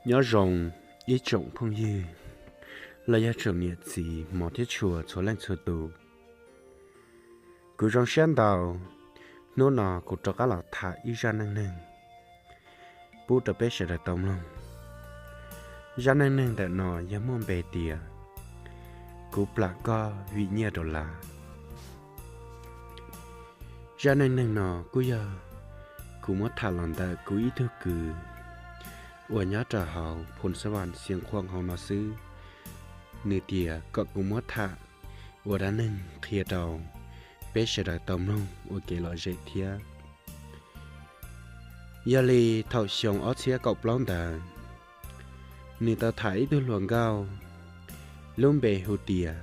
Nyob zoo ib tsoom phooj ywg los yog tsoom niam txiv hmov thiab tshua txhua leej txhua tus. Kuv zoo siab ntau, hnub no kuv rov qab los tham ib zaj neej neeg pub rau peb sawv daws tau mloog. Zaj neej neeg ntawm no yog muaj npe tias Kuv plam koj vim nyiaj rau lav. Zaj neej neeg no kuj yog kuv muab tham los ntawm kuv ib tug kwv uas nyob rau hauv Phoos Xab Vam Xiav Khuam hauv no xwb. Nws tias kom kuv muab tham ua dab neeg qhia rau peb sawv daws tau mloog ua kev lom zem thiab. Yog li thaum xyoo ob txhiab kaum plaub ntawd, nws tau tham ib tug hluas nkauj lub npe hu tias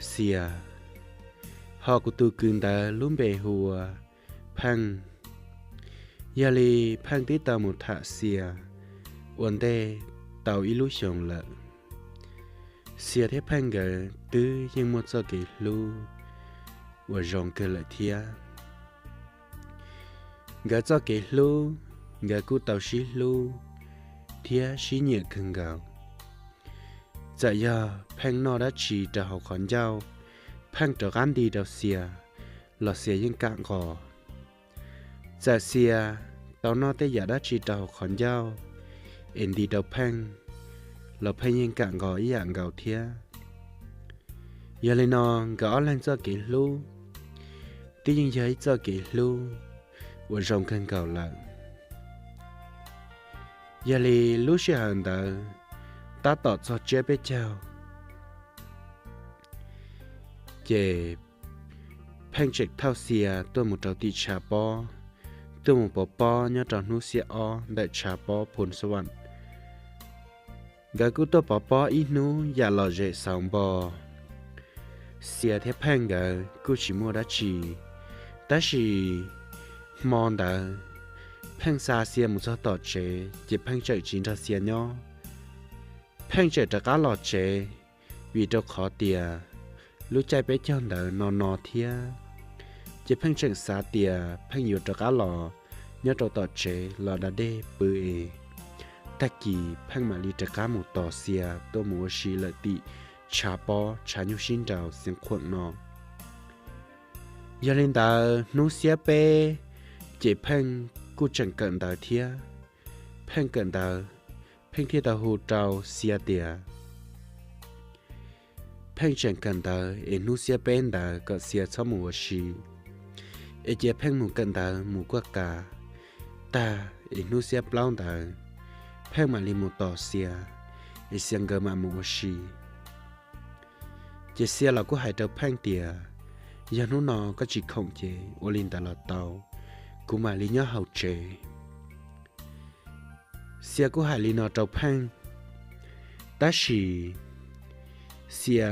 Xia, ho kuv tus kwv ntawd lub npe hu ua Pheej. Yog li Pheej twb tau mus tham Xia ua ntej tau ib lub xyoo lawm. Xia thiab Pheej nkawd twb yeej muaj txoj kev hlub uas zoo kawg lawm thiab. Nkawd txoj kev hlub, nkawd kuj tau sib hlub thiab sib nyiam kawg nkaus. Txawm yog Pheej noj dab tsi rau hauv qhov ncauj, Pheej rov qab nti rau Xia los Xia yeej kam nqos. Txawm Xia tau noj tej yam dab tsi rau hauv qhov ncauj es nti rau Pheej los Pheej yeej kam nqos ib yam nkaus thiab. Yog li no, nkawd ob leeg txoj kev hlub twb yeej yog ib txoj kev hlub uas zoo kawg nkaus lawm. Yog li lub sij hawm ntawd tab tom txog tsiab peb caug, ces Pheej tseem thauj Xia tuaj mus rau tim tshav pob, tuaj mus pov pob nyob rau hnub xiab ob ntawm tshav pob Phoos Xab Vam. Nkawd kuj tuaj pov pob ib hnub yam lom zem xauv npo. Xia thiab Pheej nkawd kuj tsis muaj dab tsi, tab sis hmo ntawd Pheej xa Xia mus txog tom tsev ces Pheej tseem tsis nrog Xia nyob. Pheej tseem rov qab los tsev, vim rau qhov tias lub caij peb caug ntawd no no thiab, ces Pheej tseem xav tias Pheej yuav rov qab los nyob rau tom tsev los da dej pw es tag kis Pheej mam li rov qab mus tos Xia tuaj mus ua si lawm tim tshav pob tshav nyuj sib nraus Xiav Khuam no. Yog li ntawd hnub xiab peb, ces Pheej kuj tseem kawm ntawv thiab. Pheej kawm ntawv, Pheej thiaj tau hu rau Xia tias Pheej tseem kawm ntawv es hnub xiab peb ntawd kom Xia txhob mus ua si, es cia Pheej mus kawm ntawv mus kuaj kas tag es hnub xiab plaub ntawd Pheej mam li mus tos Xia, es Xia nkawd mam mus ua si. Ces Xia los kuj hais rau Pheej tias, yog hnub no koj tsis khoom ces ua li ntawd los tau, kuv mam li nyob hauv tsev. Xia kuj hais li no rau Pheej, tab sis Xia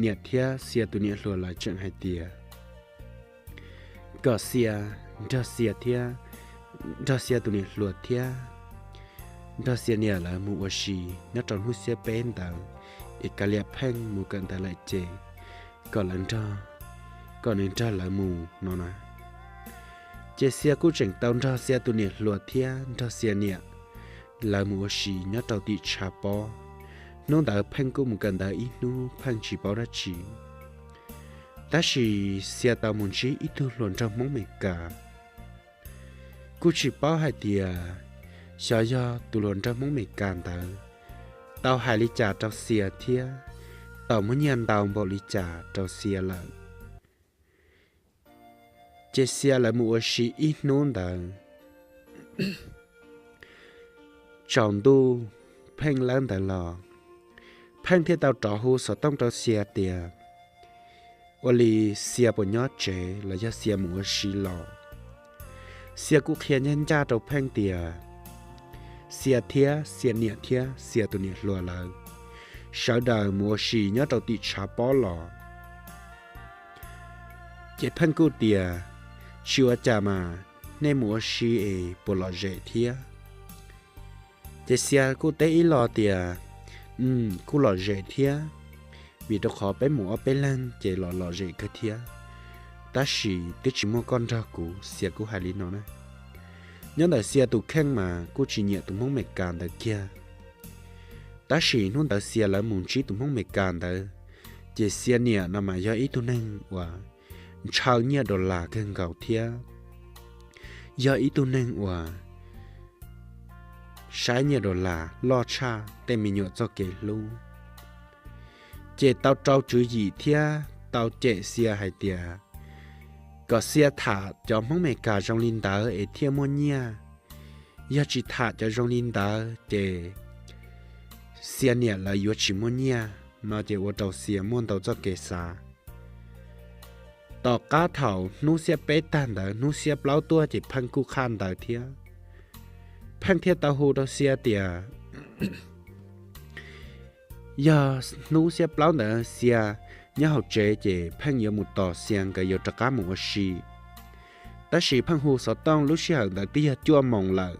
niam thiab Xia tus niam hluas lawv tseem hais tias kom Xia nrog Xia thiab, nrog Xia tus niam hluas thiab nrog Xia niam lawv mus ua si nyob rau hnub xiab peb ntawd, es kav liam Pheej mus kawm ntawv lawm ces kom lawv nrog, kom nws nrog lawv mus no na. Ces Xia kuj tseem tau nrog Xia tus niam hluas thiab nrog Xia niam lawv mus ua si nyob rau tim tshav pob. Hnub ntawd Pheej kuj mus kawm ntawv ib hnub Pheej tsis paub dab tsi. Tab sis Xia tau mus ntsib ib tug hluas nraug Hmoob Mes Kas. Kuj tsis paub hais tias xyov yog tus hluas nraug Hmoob Mes Kas ntawd tau hais li cas rau Xia thiab tau muab nyiaj ntau npaum li cas rau Xia lawm. Ces Xia lawv mus ua si ib hnub ntawd, tsaus ntuj Pheej lawb ntawd los, Pheej thiaj tau rov hu xov tooj rau Xia tias, ua li Xia puas nyob tsev los yog Xia mus ua si los? Xia kuj qhia ncaj ncaj rau Pheej tias Xia thiab Xia niam thiab Xia tus niam hluas lawv sawv daws mus ua si nyob rau tim tshav pob los. Ces Pheej kuj tias, tsis ua cas mas, nej mus ua si es puas lom zem thiab? Ces Xia kuj teb ib lo tias, kuj lom zem thiab, vim rau qhov peb mus ob peb leeg ces los lom zem kawg thiab. Tab sis twb tsis muaj koj nrog kuv, Xia kuj hais li no na. Nyob ntawm Xia tus kheej mas kuj tsis nyiam tus Hmoob Mes Kas ntawd kiag. Tab sis hnub ntawd Xia lawv mus ntsib tus Hmoob Amelikas ntawd, ces Xia niam no mas yog ib tug neeg uas ntshaw nyiaj dollar kawg nkaus thiab yog ib tug neeg uas saib nyiaj dollar loj tshaj tej me nyuam txoj kev hlub. Ces tau rau tswv yim thiab tau cem Xia hais tias kom Xia tham cov Hmoob Amelikas zoo li ntawd es thiaj muaj nyiaj. Yog tsis tham cov zoo li ntawd ces Xia niam lawv yuav tsis muaj nyiaj no ces ua rau Xia muaj ntau txoj kev xav. Tom qab thaum hnub xiab peb tag ntawd, hnub xiab plaub tuaj ces Pheej kuj qhaj ntawd thiab. Pheej thiaj tau hu rau Xia tias yog hnub xiab plaub ntawd Xia nyob hauv tsev ces Pheej yuav mus tos Xia nkawd yuav rov qab mus ua si. Tab sis Pheej hu xov tooj lub sij hawm ntawd twb yog cuaj moos lawm.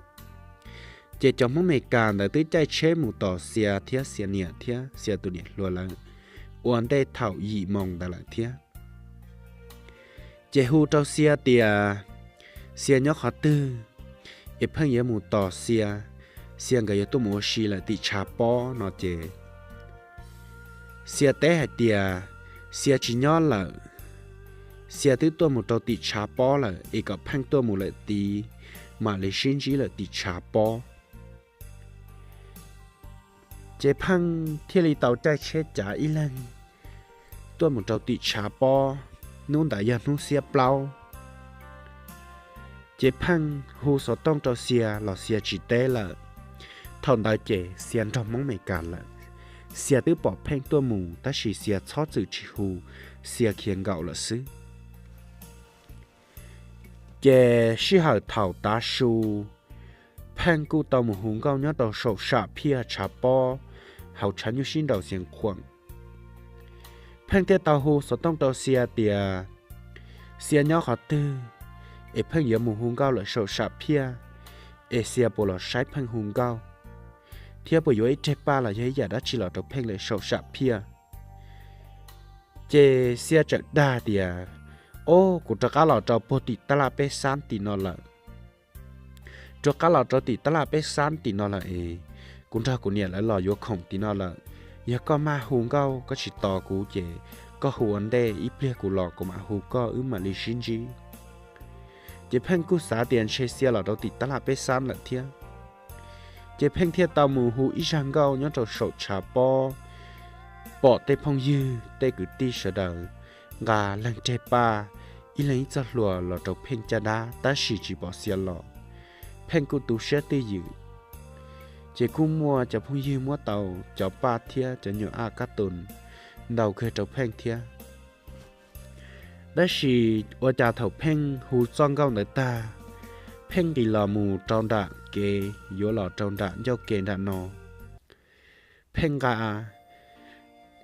Ces cov Hmoob Amelikas ntawd twb caij tsheb mus tos Xia thiab Xia niam thiab Xia tus niam hluas lawv ua ntej thaum yim moos ntawd lawm thiab. Ces hu rau Xia tias Xia nyob qhov twg es Pheej yuav mus tos Xia, Xia nkawd yuav tuaj mus ua si lawm tim tshav pob no ces Xia teb hais tias Xia tsis nyob lawm, Xia twb tuaj mus rau tim tshav pob lawm es kom Pheej tuaj mus lawm tid, mam li sib ntsib lawm tim tshav pob. Ces Pheej thiaj li tau caij tsheb cav ib leeg tuaj mus rau tim tshav pob. Hnub ntawd yog hnub xiab plaub. Ces Pheej hu xov tooj rau Xia los Xia tsis teb lawm. Thaum ntawd ces Xia nrog Hmoob Amelikas lawm. Xia twb pom Pheej tuaj mus tab sis Xia txhob txwm tsis hu, Xia khiav nkaum lawm xwb. Ces sij hawm thaum tav su, Pheej kuj tau mus hu nkauj nyob rau saum sam phiaj tshav pob hauv tshav nyuj sib nraus Xeev Khuam. Pheej thiaj tau hu xov tooj rau Xia tias Xia nyob qhov twg es Pheej yuav mus hu nkauj lawm saum sam phiaj, es Xia puas los saib Pheej hu nkauj, thiab puas yuav ib reg paj los yog ib yam dab tsi los rau Pheej lawm saum sam phiaj. Ces Xia txawm dag tias, Ob, kuv rov qab los rau puag tim tab laj peb xab tim no lawm. Rov qab los rau tim tab laj peb xab tim no lawm es kuv nrog kuv niam lawv los yuav khoom tim no lawm. Yog koj maj hu nkauj koj tsis tos kuv ces koj hu ua ntej, ib pliag kuv los kuv mam hu koj wb mam li sib ntsib. Ces Pheej kuj xav tias ntshe Xia los rau tim tab laj peb xab lawm thiab. Ces Pheej thiaj tau mus hu ib zag nkauj nyob rau saum tshav pob, pom tej phooj ywg tej kwv tij sawv daws nqa leeg reg paj, ib leeg ib txoj hlua los rau Pheej caj dab tab sis tsis pom Xia los. Pheej kuj tu siab twj ywm. Ces kuj muaj cov phooj ywg muab tau cov paj thiab cov nyuam aj kab tus ntau kawg rau Pheej thiab. Tab sis ua cas thaum Pheej hu txoj nkauj ntawd tag, Pheej nqis los mus rau nram kev yuav los rau nram ncauj ke nram no. Pheej nqa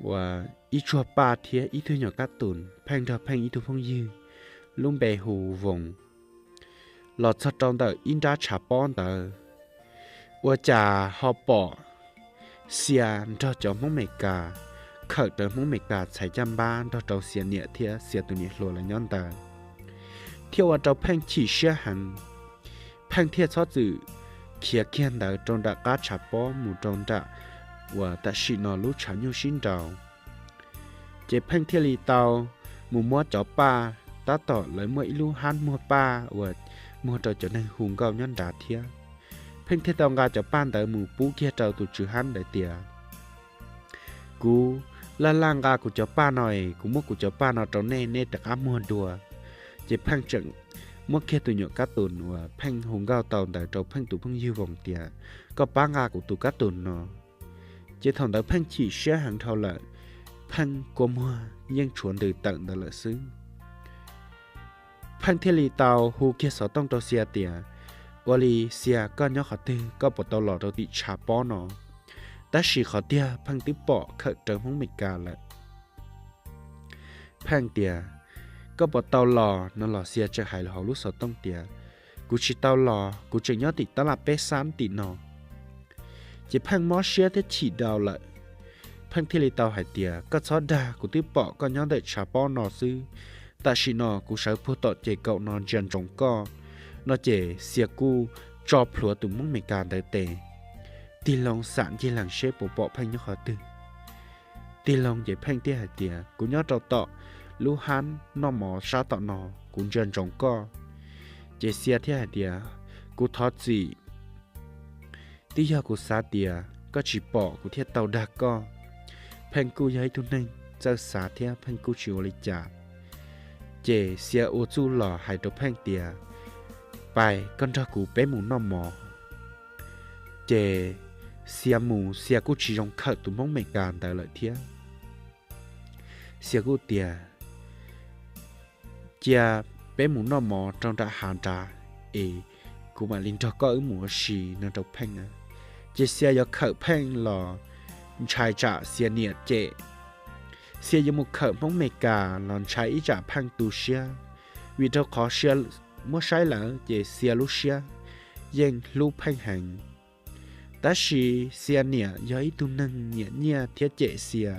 ua ib tsuag paj thiab ib tug nyuam kab tus, Pheej nrog Pheej ib tug phooj ywg lub npe hu Voos los txog rau ntawm ib nrab tshav pob ntawd, ua cas ho pom Xia nrog cov Hmoob Meskas, khawm rawv Hmoob Meskas txhais caj npab nrog rau Xia niam thiab Xia tus niam hluas lawv nyob ntawd, thiab ua rau Pheej chim siab heev. Pheej thiaj txhob txwm khiav kiag ntawd rau nram qab tshav pob mus rau nram uas tam sim no lub tshav nyuj sib nraus. Ces Pheej thiaj li tau mus muab cov paj, tab tom lawv muaj ib lub hab muag paj uas muag rau cov neeg hu nkauj nyob nrad thiab. Pheej thiaj tau nqa cov paj ntawd mus pub kiag rau tus tswv hab ntawd tias, Kuv laj laj nqa kuv cov paj no es kuv muab kuv cov paj no rau nej, nej rov qab muag dua. Ces Pheej tseem muab kiag tus nyuam kab tus uas Pheej hu nkauj tau ntawd rau Pheej tus phooj ywg Voos tias, Koj pab nqa kuv tus kab tus no. Ces thaum ntawd Pheej chim siab heev dhau lawm, Pheej kua muag yeej tshuav ntws tawm ntawd lawm xwb. Pheej thiaj li tau hu kiag xov tooj rau Xia tias, Ua li Xia, koj nyob qhov twg, koj puas tau los rau tim tshav pob no? Tab sis qhov tiag Pheej twb pom khawm rawv Hmoob Meskas lawm. Pheej tias, Koj puas tau los no los Xia tseem hais hauv lub xov tooj tias, Kuv tsis tau los, kuv tseem nyob tim tab laj peb xab tim no. Ces Pheej mob siab thiab chim dhau lawm. Pheej thiaj li tau hais tias, Koj txhob dag, kuv twb pom koj nyob ntawm tshav pob no xwb. Tam sim no kuv sawv puag tom ces kaum no ntsia ntsoov koj. No ces Xia kuj tso plhuav tus Hmoob Meskas ntawd tes, tig loo xam ncig lees seb puas pom Pheej nyob qhov twg. Tig loo ces Pheej thiaj hais tias, kuv nyob rau tom lub hab noj mov sab tom no, kuv ntsia ntsoov koj. Ces Xia thiaj hais tias, kuv thov txim, twb yog kuv xav tias koj tsis pom kuv thiaj tau dag koj. Pheej kuj yog ib tug neeg txawj xav thiab Pheej kuj tsis ua li cas. Ces Xia ua txuj los hais rau Pheej tias, pais koj nrog kuv peb mus noj mov. Ces Xia mus, Xia kuj tsis zoo khawm tus Hmoob Meskas ntawd lawm thiab. Xia kuj tias, cia peb mus noj mov rau nram hav nrad es kuv mam li nrog koj wb mus ua si no rau Pheej. Ces Xia yuav khawm Pheej los ntshai tsam Xia niam cem. Xia yuav mus khawm Hmoob Meskas los ntshai ib tsam Pheej tu siab, vim rau qhov Xia muab saib lawm ces Xia lub siab yeej hlub Pheej heev. Tab sis Xia niam yog ib tug neeg nyiam nyiaj thiab cem Xia.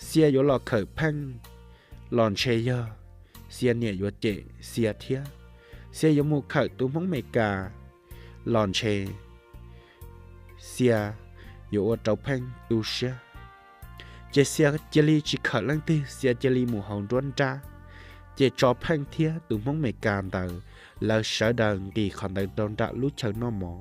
Xia yuav los khawm Pheej los ntshe yog Xia niam yuav cem Xia thiab. Xia yuav mus khawm tus Hmoob Meskas los ntshe Xia yuav ua rau Pheej tu siab. Ces Xia cia li tsis khawm leej twg, Xia cia li mus hauv nruab nrab, ces tso Pheej thiab tus Hmoob Meskas ntawd lawv sawv daws nqis qhov ntawd rau nram lub chaw noj mov.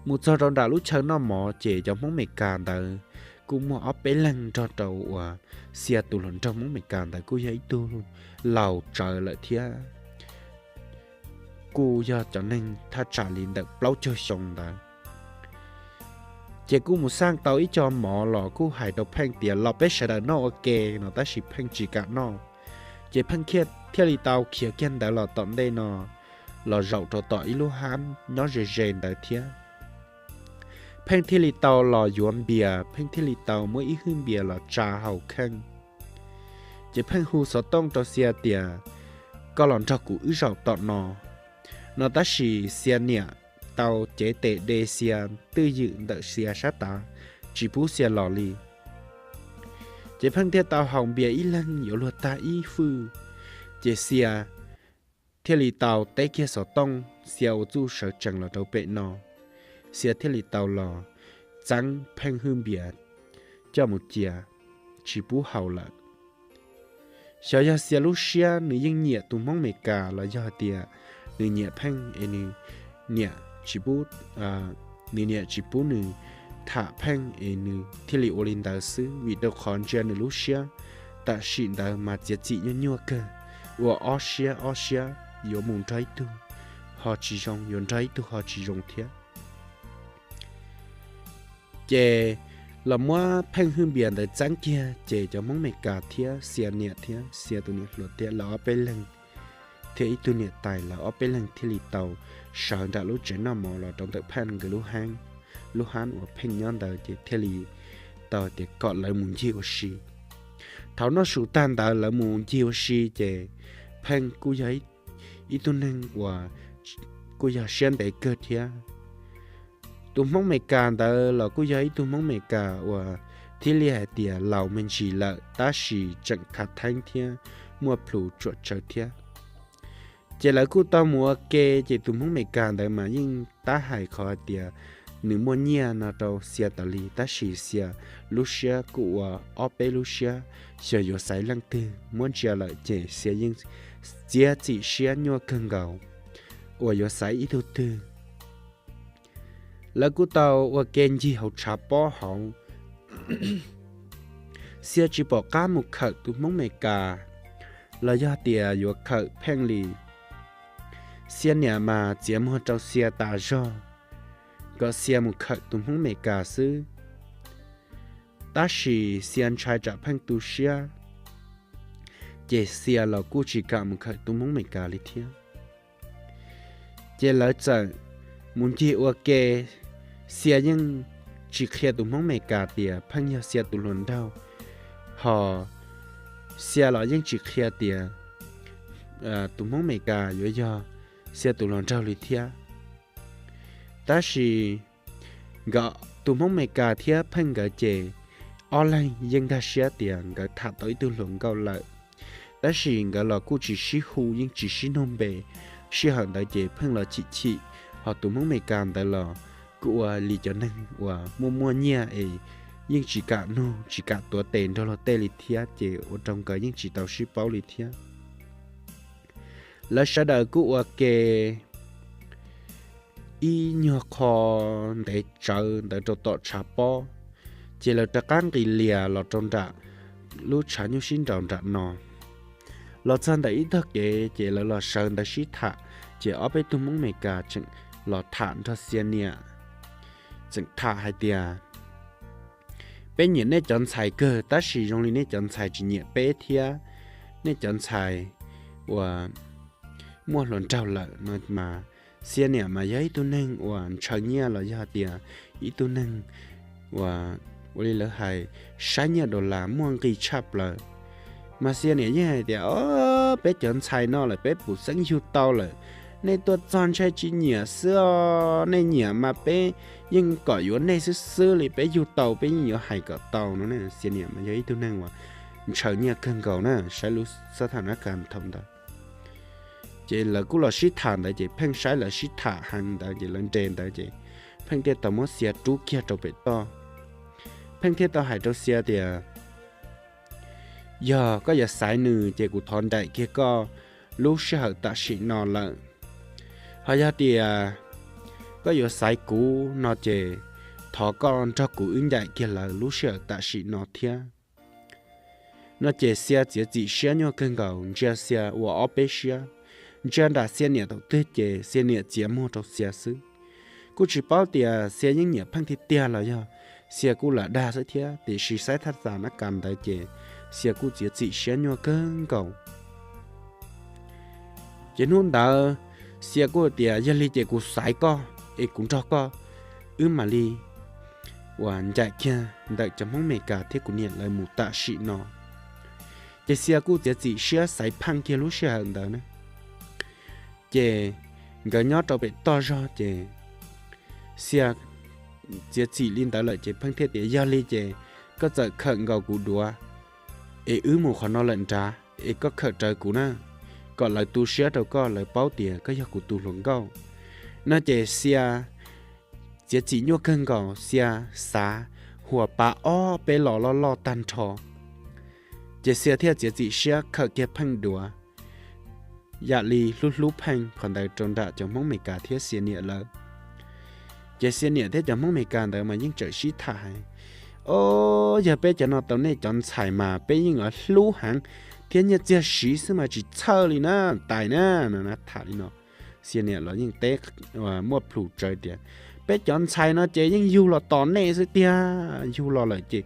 Mus txog rau nram lub chaw noj mov ces cov Hmoob Meskas ntawd kuj muaj ob peb leeg nrog rau uas Xia tus hluas nraug Hmoob Meskas ntawd kuj yog ib tug laus tsawv lawm thiab, kuj yog cov neeg thaj tsam li ntawm plaub caug xyoo ntawd. Ces kuj mus xaj tau ib co mov los kuj hais rau Pheej tias los peb sawv daws noj ua ke no, tab sis Pheej tsis kam noj. Ces Pheej thiaj li tau khiav kiag ntawd los tom ntej no, los zaum rau tom ib lub hab nyob ze ze ntawd thiab. Pheej thiaj li tau los yuav npias, Pheej thiaj li tau muab ib hwj npias los tsa haus kheej. Ces Pheej hu xov tooj rau Xia tias, koj los nrog kuv wb zaum tom no no, tab sis Xia niam tau cev tes de Xia twj ywm ntawm Xia sab tav, tsis pub Xia los li. Ces Pheej thiaj tau haus npias ib leeg yuav luag tag ib hwj, ces Xia thiaj li tau teb kiag xov tooj, Xia ua txuj sawv tsees los rau pem no. Xia thiaj li tau los txeeb Pheej hwj npias coj mus cia, tsis pub haus lawm. Xyov yog Xia lub siab nws yeej nyiam tus Hmoob Meskas los yog tias nws nyiam Pheej es nws niam tsis pub, nws niam tsis pub nws tham Pheej es nws thiaj li ua li ntawd xwb, vim rau qhov ntsia nws lub siab tam sim ntawd mas txiav txim nyuaj nyuaj kawg, ua ob siab ob siab, yuav mus nrog ib tug ho tsis zoo, yuav nrog ib tug ho tsis zoo thiab. Ces los muab Pheej hwj npias ntawd txeeb kiag, ces cov Hmoob Meskas thiab Xia niam thiab Xia tus niam hluas thiab lawv ob peb leeg thiab ib tug niam tais, lawv ob peb leeg thiaj li tau sawv nram lub tsev noj mov los rau ntawm Pheej nkawd lub hab, lub hab uas Pheej nyob ntawd, ces thiaj li tau tias kom lawv mus ncig ua si. Thaum noj su tag ntawd lawv mus ncig ua si, ces Pheej kuj yog ib tug neeg uas kuj yog siab ntev kawg thiab. Tus Hmoob Meskas ntawd los kuj yog ib tug Hmoob Meskas uas thiaj li hais tias laus me ntsis lawm tab sis tseem khav theeb thiab muaj plhus tsuam tsawv thiab. Ces lawv kuj tau mus ua ke, ces tus Hmoob Meskas ntawd mas yeej tab hais qhov hais tias nws muaj nyiaj no rau Xia tas li, tab sis Xia lub siab kuj ua ob peb lub siab, xyov yuav xaiv leej twg. Muab ntsia lawm ces Xia yeej txiav txim siab nyuaj kawg nkaus uas yuav xaiv ib tug twg. Lawv kuj tau ua ke ncig hauv tshav pob hauv. Xia tsis pom qab mus khawm tus Hmoob Meskas los yog tias yuav khawm Pheej li. Xia niam mas txiav muag rau Xia tas zog kom Xia mus khawm tus Hmoob Meskas xwb. Tab sis Xia ntshai tsam Pheej tu siab, ces Xia los kuj tsis kam mus khawm tus Hmoob Meskas li thiab. Ces lawv txawm mus ncig ua ke, Xia yeej tsis qhia tus Hmoob Meskas tias Pheej yog Xia tus hluas nraug, ho Xia los yeej tsis qhia tias tus Hmoob Meskas yuav yog Xia tus hluas nraug li thiab. Tab sis nkawd, tus Hmoob Meskas thiab Pheej nkawd ces ob leeg yeej nkag siab tias nkawd tham tau ib tug hluas nkauj lawm, tab sis nkawd los kuj tsis sib hu yeej tsis sib nug npe. Sij hawm ntawd ces Pheej los chim chim, ho tus Hmoob Meskas ntawd los kuj ua li cov neeg uas muaj muaj nyiaj es yeej tsis kam nug tsis kam tuav tes nrog luag tej li thiab, ces ua rau nkawd yeej tsis tau sib paub li thiab. Lawv sawv daws kuj ua ke ib nyuag qho ntev tsawv ntawd rau tom tshav pob, ces lawv rov qab nqis lias los rau nram lub tshav nyuj sib nraus nram no. Los txog ntawm ib tog kev ces lawv los sawv ntawd sib tham, ces ob peb tug Hmoob Amelikas tseem los tham nrog Xia niam, tseem tham hais tias, peb nyiam nej cov ntxhais kawg tab sis zoo li nej cov ntxhais tsis nyiam peb thiab, nej cov ntxhais uas muaj hluas nraug lawm no mas. Xia niam mas yog ib tug neeg uas ntshaw nyiaj los yog tias ib tug neeg uas ua li lawv hais saib nyiaj dollar muaj nqis tshaj plaws. Mas Xia niam yeej hais tias, o, peb cov ntxhais no lawm peb puas xeeb yug tau lawm, nej tuaj txog ntshe tsis nyiam xwb os, nej nyiam mas peb yeej kom yuav nej xwb xwb li, peb yug tau peb yeej yuav hais kom tau no. Xia niam mas yog ib tug neeg uas ntshaw nyiaj kawg nkaus na, saib lub xab thas nab kas thaum ntawd. Ces lawv kuj los sib tham ntawd ces Pheej saib lawv sib tham heev ntawd ces lawv nres ntawd ces Pheej thiaj tau muab Xia rub kiag rau pem toj. Pheej thiaj tau hais rau Xia tias, yog koj yuav xaiv nws ces kuv thov ncaim kiag koj lub sij hawm tam sim no lawm. Ho yog tias koj yuav xaiv kuv no ces thov koj nrog kuv wb ncaim kiag lawv lub sij hawm tam sim no thiab. No ces Xia txiav txim siab nyuaj kawg nkaus, ntsia Xia ua ob peb siab, ntsia nram Xia niam thaum twg ces Xia niam txiav muag rau Xia xwb. Kuj tsis paub tias Xia yeej nyiam Pheej tiag tiag los yog Xia kuj lam dag xwb thiab, tiam sis saib thaj tsam nab kas ntawd ces Xia kuj txiav txim siab nyuaj kawg nkaus. Ces hnub ntawd Xia kuj tias, yog li ces kuv xaiv koj es kuv nrog koj, wb mam li uas ncaim kiag ntawm cov Hmoob Amelikas thiab kuv niam lawv mus tam sim no. Ces Xia kuj txiav txim siab xaiv Pheej kiag lub sij hawm ntawd na. Ces nkawd nyob rau pem toj zog ces Xia txiav txim li ntawd lawm ces Pheej thiaj tias, yog li ces koj txawm khawm nkaus kuv duav es wb mus qhov no lawm nrad es koj khawm rawv kuv na, kom lawv tu siab rau koj, lawv paub tias koj yog kuv tus hluas nkauj. No ces Xia txiav txim nyuaj kawg nkaus, Xia xav huas pa ob peb los loj loj tag nrho. Ces Xia thiaj txiav txim siab khawm kiag Pheej duav, yam li hlub hlub Pheej qhov ntawd rau nram cov Hmoob Amelikas thiab Xia niam lawv. Ces Xia niam thiab cov Hmoob Amelikas ntawd mas yeej tseem sib tham hais, o, yog peb cov no tau nej cov ntxhais mas peb yeej hlub heev thiab nyiaj txiag siv xwb mas tsis txhawj li na, tais na, no na tham li no. Xia niam los yeej teb muaj plhus tsawv tias, peb cov ntxhais no ces yeej yug los tos nej xwb tiag, yug los lawm ces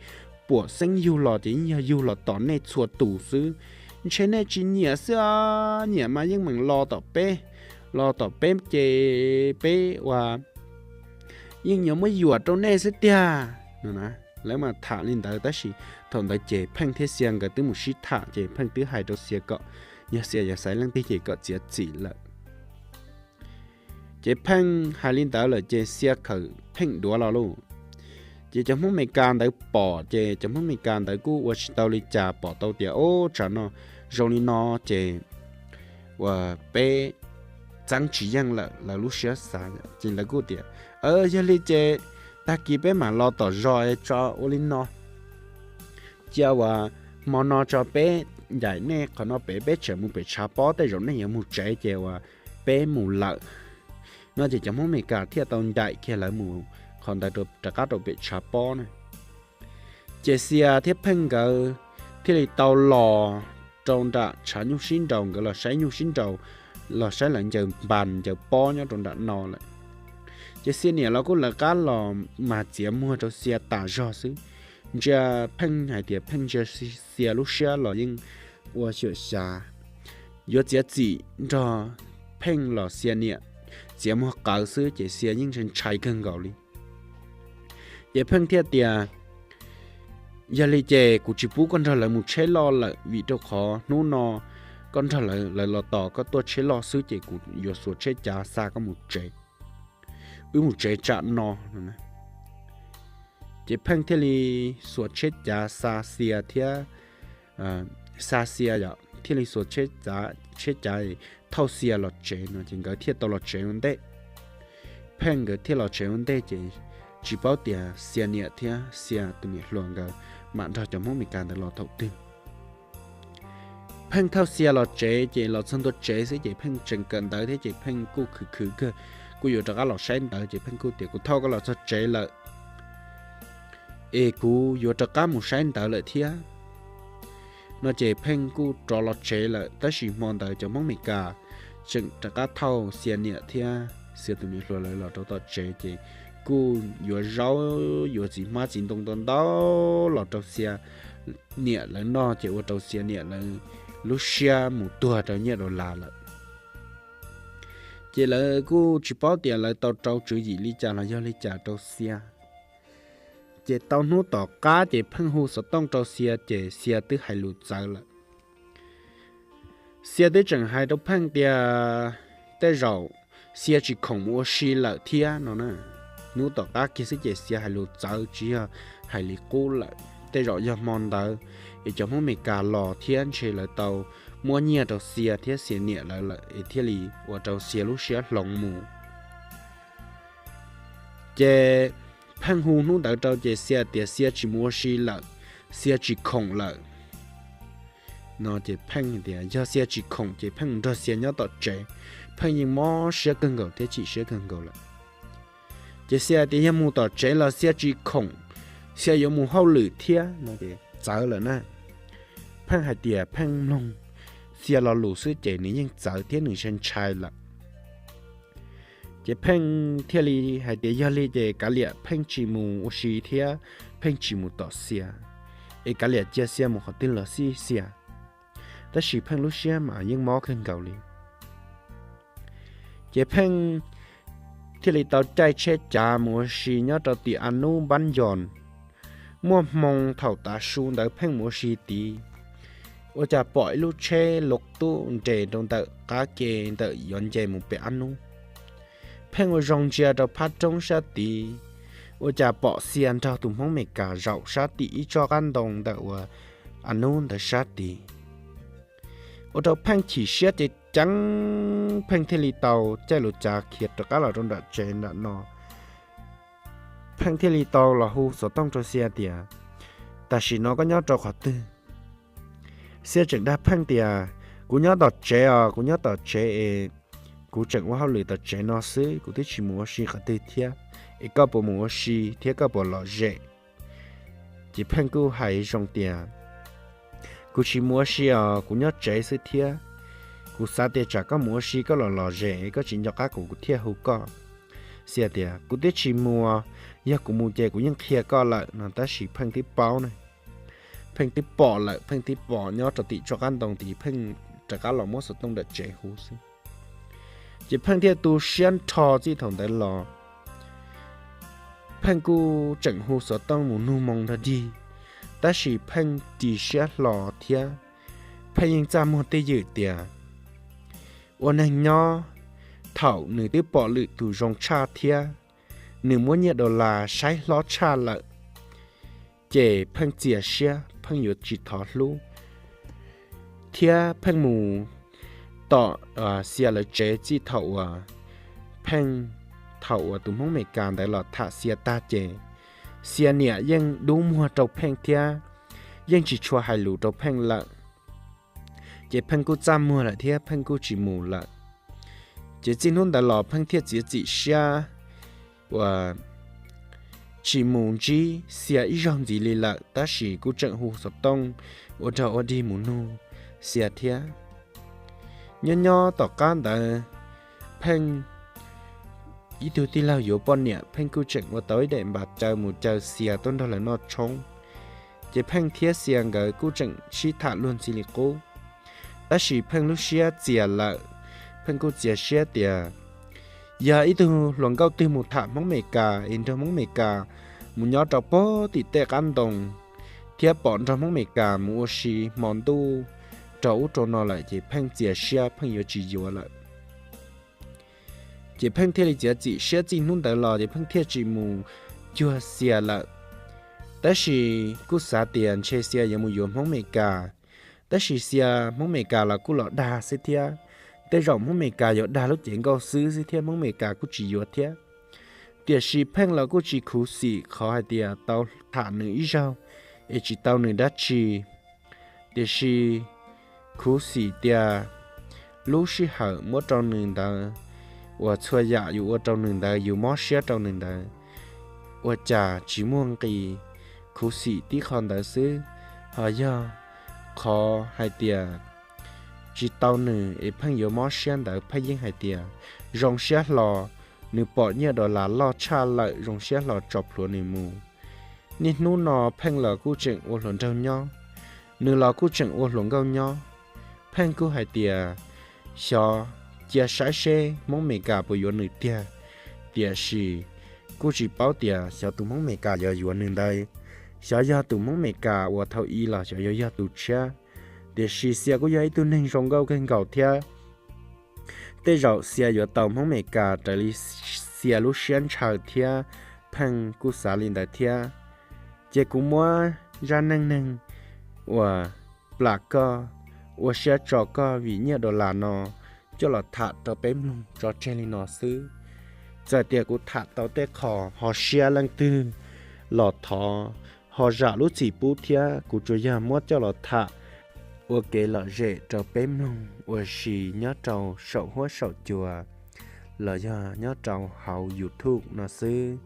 puam xeeb yug los ces yeej yog yug los tos nej txhua tus xwb. Ntshe nej tsis nyiam xwb os, nyiam mas yeej meem los tom peb, los tom peb ces peb ua yeej yuav muab yuam rau nej xwb tiag. No na, lawv mas tham li ntawd tab sis thaum ntawd ces Pheej thiab Xia nkawd twb mus sib tham ces Pheej twb hais rau Xia kom yog Xia yuav xaiv leej twg ces kom txiav txim lawm. Ces Pheej hais li ntawd lawm ces Xia khawm Pheej duav los lauj. Ces cov Hmoob Amelikas ntawd pom ces cov Hmoob Amelikas ntawd kuj ua tsis tau li cas, pom tau tias, o, tsam no zoo li no ces uas peb txeeb tsis yeej lawm, lawv lub siab xav. Ces lawv kuj tias, yog li ces tag kis peb mam los tom zos tso ua li no, cia uas hmo no tso peb ncaim nej qhov no pem, peb tseem mus pem tshav pob, tej zaum nej yuav mus tsev ces uas peb mus lawm. No ces cov Hmoob Amelikas thiaj tau ncaim kiag lawv mus qhov ntawd rov qab rau pem tshav pob na. Ces Xia thiab Pheej nkawd thiaj li tau los rau nram tshav nyuj sib nraus, nkawd los saib nyuj sib nraus, los saib lawv ncaws npas ncaws pob nyob rau nram no lawm. Ces Xia niam los kuj lawv qab los mas txiav muag rau Xia tas zog xwb. Ntsia Pheej hais tias Pheej ntsia Xia lub siab los yeej ua xyuam xyav, yuav txiav txim nrog Pheej los Xia niam txiav muag qawv xwb ces Xia yeej ntshai kawg nkaus li. Ces Pheej thiaj tias, yog li ces kuv tsis pub koj nrog lawv mus tsheb loj lawm vim rau qhov hnub no koj nrog lawv, lawv los tos koj tuaj tsheb loj xwb ces kuv yuav xuas tsheb cav xa koj mus tsev, wb mus tsev tsam no. Ces Pheej thiaj li xuas tsheb cav xa Xia thiab, xa Xia yom, thiaj li xuas tsheb cav thauj Xia los tsev no ces nkawd thiaj tau los tsev ua ntej. Pheej nkawd thiaj los tsev ua ntej ces tsis paub tias Xia niam thiab Xia tus niam hluas nkawd mam nrog cov Hmoob Amelikas ntawd los thaum twg. Pheej thauj Xia los tsev ces los txog ntua tsev xwb ces Pheej tseem kawm ntawv thiab ces Pheej kuj khwv khwv kawg, kuj yuav rov qab los saib ntawv ces Pheej kuj tias, kuv thauj koj los txog tsev lawm es kuv yuav rov qab mus saib ntawv lawm thiab no ces Pheej kuj rov los tsev lawm. Tab sis hmo ntawd cov Hmoob Amelikas tseem rov qab thauj Xia niam thiab Xia tus niam hluas lawv los rau tom tsev ces kuj yuav zaub yuav txiv hmab txiv ntoo ntau ntau los rau Xia niam lawv noj ces ua rau Xia niam lawv lub siab mus tuag rau nyiaj dollar lawm. Ces lawv kuj tsis paub tias lawv tau rau tswv yim li cas los yog li cas rau Xia. Ces tau hnub tom qab ces Pheej hu xov tooj rau Xia ces Xia twb hais lus txawv lawm. Xia twb tseem hais rau Pheej tias tej zaum Xia tsis khoom mus ua si lawm thiab no na. Hnub tom qab kiag xwb ces Xia hais lus txawv tsis yog hais li qub lawm. Tej zaum yog hmo ntawd es cov Hmoob Amelikas los thiab ntshe lawv tau muab nyiaj rau Xia thiab Xia niam lawv lawm es thiaj li ua rau Xia lub siab hloov mus. Ces Pheej hu hnub ntawd rau ces Xia tias Xia tsis mus ua si lawm, Xia tsis khoom lawm no ces Pheej tias yog Xia tsis khoom ces Pheej mus nrog Xia nyob tom tsev. Pheej yeej mob siab kawg nkaus thiab chim siab kawg nkaus lawm. Ces Xia tias yog mus tom tsev los Xia tsis khoom, Xia yuav mus hauj lwm thiab no ces txawv lawm na. Pheej hais tias Pheej mloog Xia lo lus xwb ces nws yeej txawv thiab nws ntshai ntshai lawm. Ces Pheej thiaj li hais tias yog li ces kav liam Pheej tsis mus ua si thiab Pheej tsis mus tom Xia, es kav liam cia Xia mus qhov twg los xij Xia. Tab sis Pheej lub siab mas yeej mob kawg nkaus li. Ces Pheej thiaj li tau caij tsheb cav mus ua si nyob rau tim A Nub Npab Ncoos. Muaj hmoo thaum tav su ntawd Pheej mus ua si tid, ua cas pom ib lub tsheb Lotus tuj nres rau ntawm qab ke ntawm yuav nce mus pem A Nub. Pheej ua zoo ntsia rau phab roob sab tid, ua cas pom Xia nrog tus Hmoob Amelikas zaum sab tim ib tsob qab ntoo ntawm uas A Nub ntawd sab tid. Ua rau Pheej chim siab ceev ceev, Pheej thiaj li tau caij lus cav khiav rov qab los rau nram tsev nram no. Pheej thiaj li tau los hu xov tooj rau Xia tias tam sim no koj nyob rau qhov twg? Xia tseem dag Pheej tias kuv nyob tom tsev os, kuv nyob tom tsev es kuv tseem ua hauj lwm tom tsev no xwb, kuv twb tsis mus ua si qhov twg thiab, es koj puas mus ua si thiab koj puas lom zem? Ces Pheej kuj hais zoo tias kuv tsis mus ua si os, kuv nyob tsev xwb thiab, kuv xav tias tsam koj mus ua si koj los lom zem koj tsis nco qab kuv kuv thiaj hu koj. Xia tias kuv twb tsis mus, yog kuv mus ces kuv yeej qhia koj lawm no tab sis Pheej twb paub ne. Pheej twb pom lawm, Pheej twb pom nyob rau tim tsob qab ntoo tid, Pheej rov qab los muab xov tooj nram tsev hu xwb. Ces Pheej thiaj tu siab nrho txij thaum ntawd los. Pheej kuj tseem hu xov tooj mus nug moo nrog dig, tab sis Pheej ris siab hlo thiab Pheej yeej txaj muag twj ywm tias ua neeg nyob, thaum nws twb pom lwm tus zoo tshaj thiab nws muab nyiaj dollar saib hlob tshaj lawm, ces Pheej txias siab, Pheej yuav tsis thov hlub. Thiab Pheej mus tom Xia lawv tsev txij thaum uas Pheej, thaum uas tus Hmoob Amelikas ntawd los tham Xia tag ces Xia niam yeej dub muag rau Pheej thiab yeej tsis tshua hais lus rau Pheej lawm. Ces Pheej kuj txaj muag lawm thiab Pheej kuj tsis mus lawm. Ces txij hnub ntawd los Pheej thiaj txiav txim siab uas tsis mus ntsib Xia ib zaug ntxiv li lawm, tab sis kuj tseem hu xov tooj ua rog ua dig mus nug Xia thiab. Nyob nyob tom qab ntawd, Pheej ib tug tij laug yuav poj niam, Pheej kuj tseem ua tau ib daim npav caw mus caw Xia tuaj nrog lawv noj tshoob. Ces Pheej thiab Xia nkawd kuj tseem sib tham luag ntxhi li qub. Tab sis Pheej lub siab txias lawm, Pheej kuj txias siab tias yog ib tug hluas nkauj twg mus tham Hmoob Amelikas es nrog Hmoob Amelikas mus nyob rau pog tim tej qab ntoo, thiab pom nrog Hmoob Amelikas mus ua si hmo ntuj rau ub rau no lawm ces Pheej txias siab Pheej yuav tsis yuav lawm. Ces Pheej thiaj li txiav txim siab txij hnub ntawd los ces Pheej thiaj tsis mus cuag Xia lawm. Tab sis kuj xav tias ntshe Xia yuav mus yuav Hmoob Amelikas, tab sis Xia Hmoob Amelikas los kuj los dag xwb thiab. Tej zaum Hmoob Amelikas yuav dag lub cev nkauj xwb xwb thiab Hmoob Amelikas kuj tsis yuav thiab. Tiam sis Pheej los kuj tsis khuv xim qhov hais tias tau tham nws ib zaug es tsis tau nws dab tsi. Tiam sis khuv xim tias lub sij hawm muab rau nws ntawd, uas txhua yam yus ua rau nws ntawd, yus mob siab rau nws ntawd, ua cas tsis muaj nqis. Khuv xim tib qho ntawd xwb, ho yog qhov hais tias tsis tau nws es Pheej yuav mob siab ntawd, Pheej yeej hais tias zoo siab hlo nws pom nyiaj dollar loj tshaj lawm, zoo siab hlo tso plhuav nws mus. Niaj hnub no Pheej los kuj tseem ua hluas nraug nyob, nws los kuj tseem ua hluas nkauj nyob. Pheej kuj hais tias xyov cia saib seb Hmoob Amelikas puas yuav nws tiag, tiam sis kuj tsis paub tias xyov tus Hmoob Amelikas yuav yuav nws ntawd, xyov yog tus Hmoob Amelikas uas thaum i los xyov yuav yog tus tshiab. Tiam sis Xia kuj yog ib tug neeg zoo nkauj kawg nkaus thiab. Tej zaum Xia yuav tau Hmoob Amelikas raws li Xia lub siab ntshaw thiab, Pheej kuj xav li ntawd thiab. Ces kuv muab zaj neej neeg uas plam koj, ua siab tso koj vim nyiaj dollar no coj los tham rau peb mloog tso tseg li no xwb. Txawm tias kuv tham tau tej qho ho siab leej twg los thov ho zam lub txim pub thiab, kuv tsuas yog muab coj los tham ua kev lom zem rau peb mloog ua si nyob rau saum huab saum cua los yog nyob rau hauv YouTube no xwb.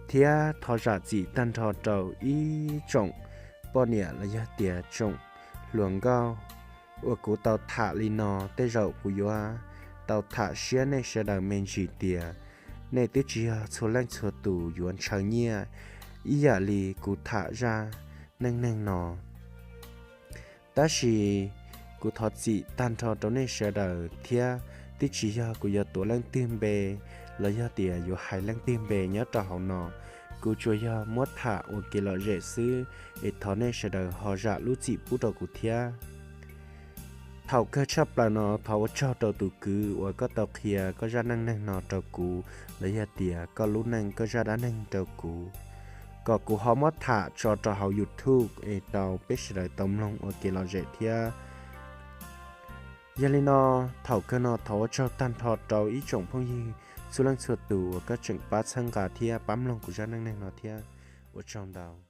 Thiab thov zam txim tag nrho rau ib tsoom poj niam los yog tias tsoom hluas nkauj uas kuv tau tham li no. Tej zaum kuv yuav tau tham siab nej sawv daws me ntsis tias nej twb tsis yog txhua leej txhua tus yuav ntshaw nyiaj ib yam li kuv tham zaj neej neeg no. Tab sis kuv thov txim tag nrho rau nej sawv daws thiab, twb tsis yog kuv yuav tuav leej twg npe los yog tias yuav hais leej twg npe nyob rau hauv no. Kuv tsuas yog muab tham ua kev lom zem xwb, es thov nej sawv daws ho zam lub txim pub rau kuv thiab. Thaum kawg tshaj plaws no thov ua tsaug rau tus kwv uas koj tau qhia koj zaj neej neeg no rau kuv, los yog tias koj lub neej koj zaj dab neeg rau kuv, kom kuv ho muab tham tso rau hauv YouTube es rau peb sawv daws tau mloog ua kev lom zem thiab. Yog li no, thaum kawg no thov ua tsaug tag nrho rau ib tsoom phooj ywg txhua leej txhua tus uas koj tseem pab txhawb nqa thiab pab mloog kuv zaj neej neeg no thiab. Ua tsaug ntau.